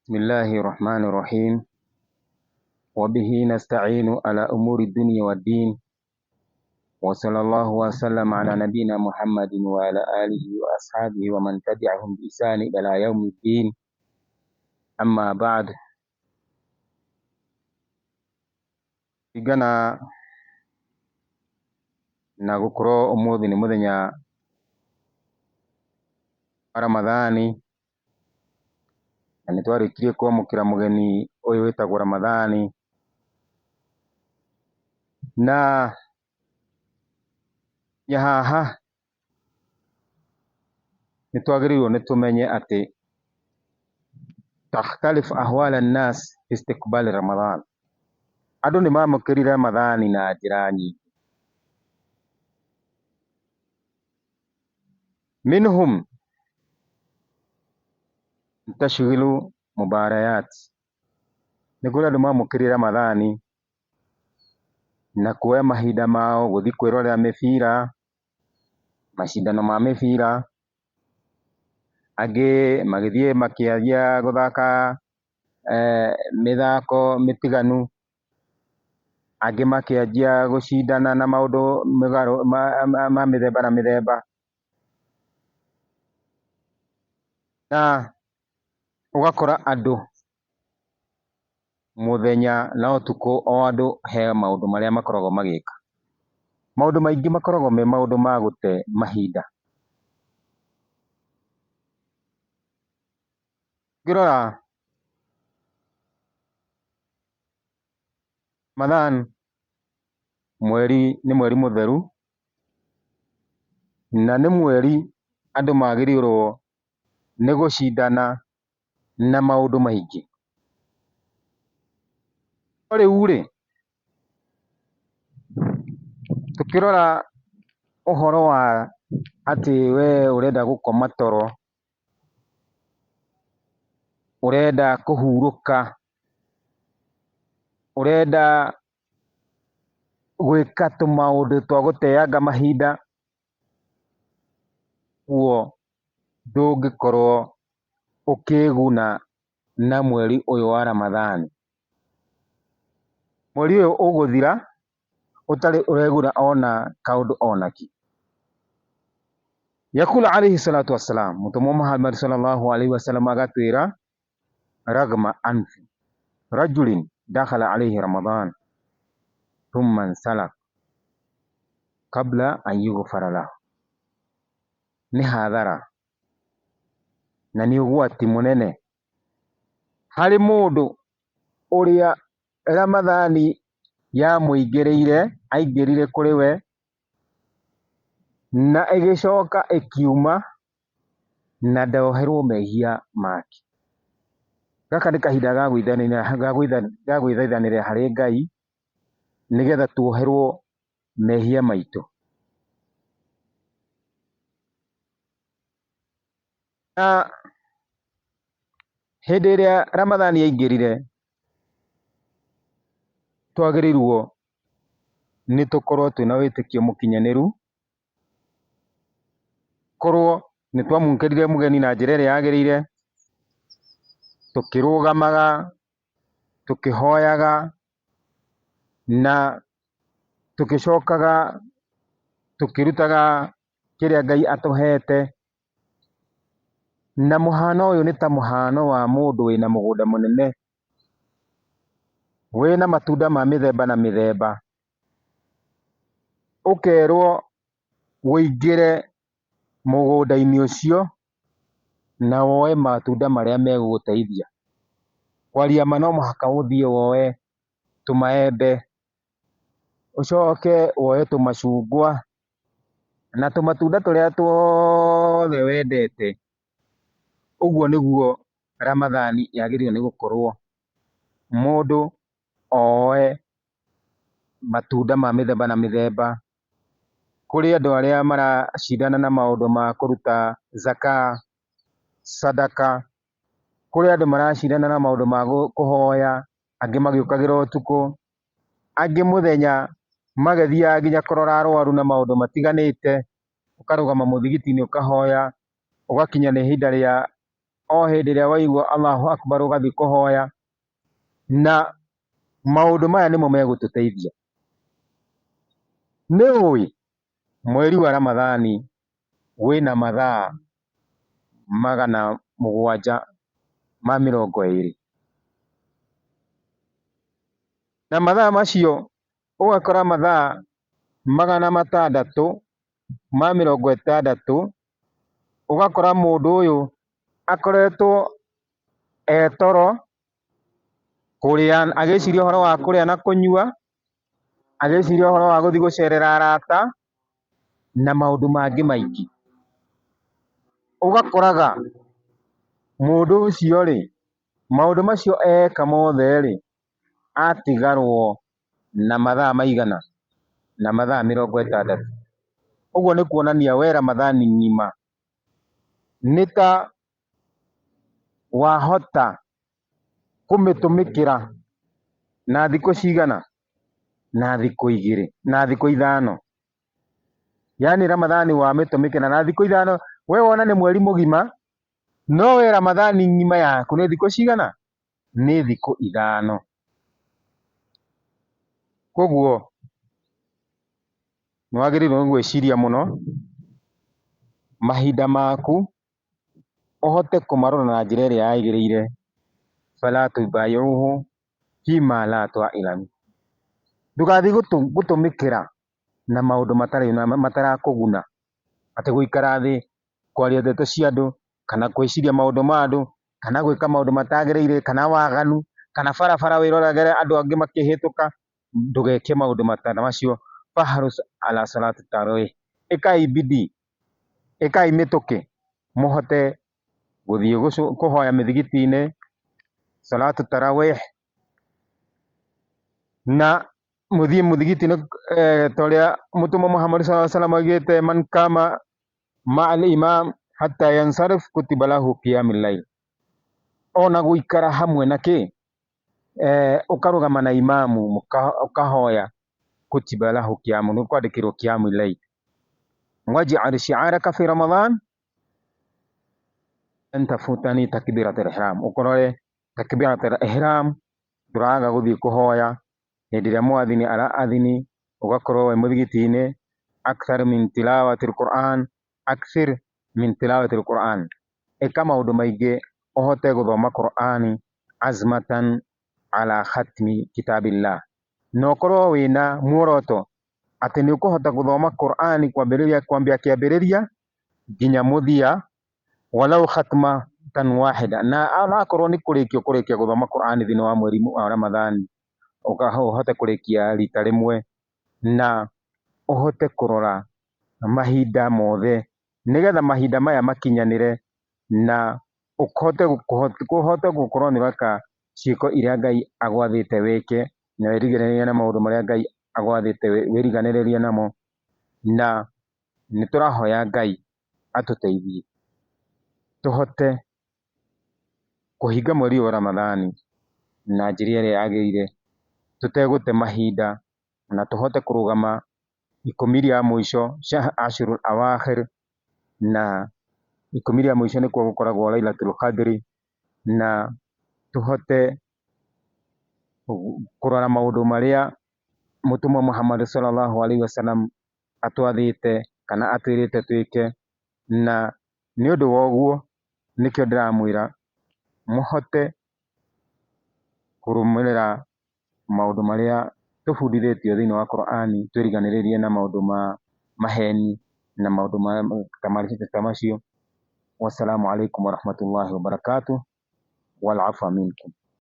بسم الله الرحمن الرحيم وبه نستعين على أمور الدنيا والدين وصلى الله وسلم على نبينا محمد وعلى آله وأصحابه ومن تبعهم بإحسان إلى يوم الدين أما بعد. Ringana na gũkorwo ũmũthĩ nĩ mũthenya wa Ramadhani na nĩ twarĩkirie kwamũkĩra mũgeni ũyũ wĩtagwo Ramadhani, na ya haha nĩ twagĩrĩirwo nĩ tũmenye atĩ takhtalifu ahwal an-nas fi istiqbali Ramadhan, andũ nĩ mamũkĩrire Ramadhani na njĩra nyingĩ. Minhum tashghilu mubarayat, nĩ kũrĩ andũ mamũkĩrire Ramadhani na kuoya mahinda mao gũthiĩ kwĩrorera mĩbira, macindano ma mĩbira, angĩ magĩthiĩ makĩanjia gũthaka mĩthako mĩtiganu, angĩ makĩanjia gũcindana na maũndũ mĩgarũ ma mĩthemba na mĩthemba. Na ũgakora andũ mũthenya na ũtukũ o andũ he maũndũ marĩa makoragwo magĩka. Maũndũ maingĩ makoragwo me maũndũ ma gũte mahinda. Ũngĩrora Ramadhan mweri nĩ mweri mũtheru na nĩ mweri andũ magĩrĩirwo nĩ gũcindana na maũndũ maingĩ. No rĩu rĩ, tũkĩrora ũhoro wa atĩ we ũrenda gũkoma toro, ũrenda kũhurũka, ũrenda gwĩka tũmaũndũ twa gũteanga mahinda, ũguo ndũngĩkorwo ũkĩguna na mweri ũyũ wa Ramadhani. Mweri ũyũ ũgũthira ũtarĩ ũreguna ona kaũndũ onakĩ. Yakulu alaihi salatu wassalam, Mũtũmwo Muhammad sallallahu alaihi wasallam agatwĩra ragma anfi rajulin dakhala alaihi Ramadan thumma nsalak kabla an yughfara lahu. Nĩ hathara na nĩ ũgwati mũnene harĩ mũndũ ũrĩa Ramadhani yamũingĩrĩire, aingĩrire kũrĩ we na ĩgĩcoka ĩkiuma na ndoherwo mehia make. Gaka nĩ kahinda ga gwĩthaithanĩra harĩ Ngai nĩgetha tuoherwo mehia maitũ. Na hĩndĩ ĩrĩa Ramadhani yaingĩrire, twagĩrĩirwo nĩ tũkorwo twĩna wĩtĩkio mũkinyanĩru, korwo nĩ twamũkĩrire mũgeni na njĩra ĩrĩa yagĩrĩire, tũkĩrũgamaga, tũkĩhoyaga na tũgĩcokaga tũkĩrutaga kĩrĩa Ngai atũhete. Na mũhano ũyũ nĩ ta mũhano wa mũndũ wĩna mũgũnda mũnene, wĩna matunda ma mĩthemba na mĩthemba, ũkerwo ũingĩre mũgũnda-inĩ ũcio na woe matunda marĩa megũgũteithia. Kwaria ma no mũhaka ũthiĩ woe tũmaembe, ũcoke woe tũmacungwa na tũmatunda tũrĩa tuothe wendete. Ũguo nĩguo Ramadhani yagĩrĩirwo nĩ gũkorwo, mũndũ oe matunda ma mĩthemba na mĩthemba. Kũrĩ andũ arĩa maracindana na maũndũ ma kũruta zaka, sadaka, kũrĩ andũ maracindana na maũndũ ma kũhoya, angĩ magĩũkagĩra ũtukũ, angĩ mũthenya magĩthiaga nginya kũrora arwaru na maũndũ matiganĩte, ũkarũgama mũthigiti-inĩ ũkahoya, ũgakinya nĩ ihinda rĩa O hĩndĩ ĩrĩa waigua Allahu Akbar ũgathiĩ kũhoya, na maũndũ maya nĩmo megũtũteithia. Nĩ ũĩ mweri wa Ramathani wĩna mathaa 720, na mathaa macio ũgakora mathaa 660, ũgakora mũndũ ũyũ akoretwo e toro, kũrĩa, agĩciria ũhoro wa kũrĩa na kũnyua, agĩciria ũhoro wa gũthiĩ gũcerera arata na maũndũ mangĩ maingĩ. Ũgakoraga mũndũ ũcio rĩ, maũndũ macio eka mothe rĩ, atigarwo na mathaa maigana? Na mathaa 60. Ũguo nĩ kuonania we Ramathani ng'ima nĩ ta wahota kũmĩtũmĩkĩra na thikũ cigana? Na thikũ igĩrĩ, na thikũ ithano. Yaani Ramathani wamĩtũmĩkĩra na thikũ ithano, we wona nĩ mweri mũgima, no we Ramathani ng'ima yaku nĩ thikũ cigana? Nĩ thikũ ithano. Koguo nĩ wagĩrĩirwo nĩ gwĩciria mũno mahinda maku ũhote kũmarora na njĩra ĩrĩa yagĩrĩire, fala tubayiuhu fima la tailamu, ndũgathiĩ gũtũmĩkĩra na maũndũ matarĩ matarakũguna, atĩ gũikara thĩ kwaria ndeto cia andũ kana gwĩciria maũndũ ma andũ kana gwĩka maũndũ matagĩrĩire kana waganu kana barabara wĩroragĩre andũ angĩ makĩhĩtũka, ndũgeke maũndũ macio. Fahrus ala salati tarawih, ĩkai bidii, ĩkai mĩtũkĩ mũhote gũthiĩ kũhoya mĩthigiti-inĩ salatu tarawih, na mũthiĩ mũthigiti-inĩ ta ũrĩa Mũtũmwo Muhammad sallallahu alaihi wasallam augĩte, man kama ma'al imam hatta yansarif kutiba lahu qiyamul layl. Ona gũikara hamwe na kĩ, ũkarũgama na imamu ũkahoya, kutiba lahu qiyamu, nĩ ũkwandĩkĩrwo qiyamul layl. Waj'al shi'araka fi Ramadan an tafutani takbiratul ihram, ũkorore takbiratul ihram ndũraga gũthiĩ kũhoya hĩndĩ ĩrĩa muathini araathini, ũgakorwo wĩ mũthigiti-inĩ. Akthar min tilawatil Quran, akthir min tilawatil Quran, ĩka maũndũ maingĩ ũhote gũthoma Qurani azmatan ala khatmi kitabillah, na ũkorwo wĩna muoroto atĩ nĩ ũkũhota gũthoma Qurani kwambĩrĩria kwambia kĩambĩrĩria nginya mũthia, walau khatmatan wahida, na onakorwo nĩ kũrĩkia ũkũrĩkia gũthoma Qurani thĩinĩ wa mweri wa Ramadhani, ũhote kũrĩkia rita rĩmwe, na ũhote kũrora mahinda mothe nĩgetha mahinda maya makinyanĩre, na ũhote gũkorwo nĩ ũreka ciĩko iria Ngai agwathĩte wĩke, na wĩrigĩrĩrie na maũndũ marĩa Ngai agwathĩte wĩriganĩrĩrie namo, na nĩ tũrahoya Ngai atũteithie tũhote kũhinga mweri ũyũ wa Ramadhani na njĩra ĩrĩa yagĩrĩire, tũtegũte mahinda, na tũhote kũrũgama ikũmi rĩa mũico ashrul awakhir, na ikũmi rĩa mũico nĩkuo gũkoragwo Lailatul Qadri, na tũhote kũrora maũndũ marĩa Mũtũmwo Muhammad sallallahu alaihi wasallam atwathĩte kana atwĩrĩte twĩke, na nĩ ũndũ wa ũguo nĩkĩo ndĩramwĩra mũhote kũrũmĩrĩra maũndũ marĩa tũbundithĩtio thĩinĩ wa Qur'ani, twĩriganĩrĩrie na maũndũ ma maheni na maũndũ ta macio. Wassalamu alaikum warahmatullahi wabarakatuh wal afwa minkum.